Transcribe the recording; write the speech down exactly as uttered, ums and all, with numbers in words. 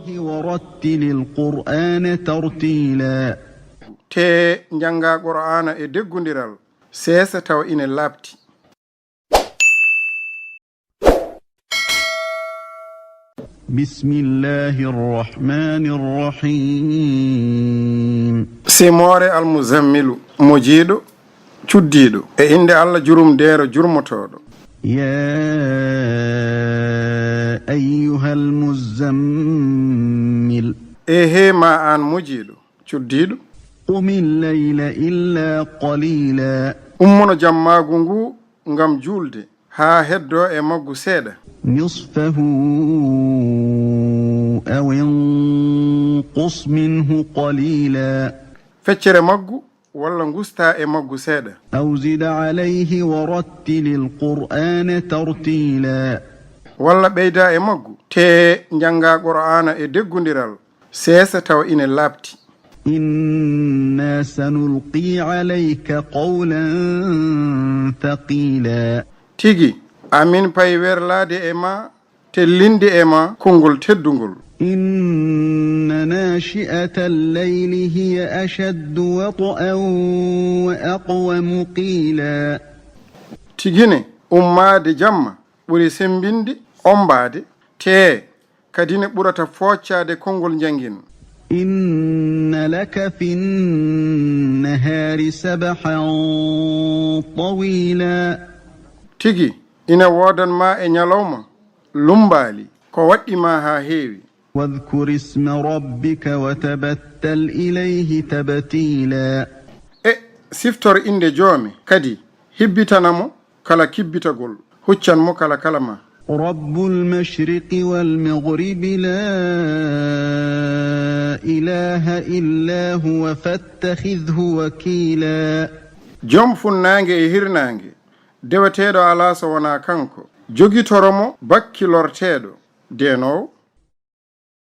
ورتل القرآن ترتيلا. Tee njanngaa Qur'aana e deggundiral, seesa tawa ine laaɓti. بسم الله الرحمن الرحيم. Simoore Al-Muzammilu, mojiiɗo, cuddiiɗo. E innde Alla jurumdeero jurmotooɗo. يا أيها المزمل. E hee ma aan mojiiɗo, cuddiiɗo. قم الليل إلا قليلا. Ummono jammaagu ngu ngam juulde, haa heddoo e maggu seeɗa. نصفه أو انقص منه قليلا. Feccere maggu, walla ngustaa e maggu seeɗa. أو زد عليه ورتل القرآن ترتيلا. Walla ɓeydaa e maggu, tee njanngaa Qur'aana e deggundiral, seesa tawa ine laaɓti. إنا سنلقي عليك قولا ثقيلا. Tigi, amin payi werlaade e ma, tellinde e ma konngol teddungol. إن ناشئة الليل هي أشد وطئا وأقوم قيلا. Tigi ne, ummaade jamma ɓuri semmbinde, ommbaade, tee kadi ne ɓurata fooccaade konngol njangin. إن لك في النهار سبحا طويلا. Tigi, ina woodan ma e ñalawma lummbaali, ko waɗɗi ma haa heewi. واذكر اسم ربك وتبتل إليه تبتيلا. E siftor innde Joomi, kadi hibbitana mo kala kibbitagol, huccan mo kala kala ma. رب المشرق والمغرب لا إله إلا هو فاتخذه وكيلا. Joom funnaange e hirnaange, deweteeɗo alaa so wonaa kanko. Jogitoro mo bakkilorteeɗo, deenoowo.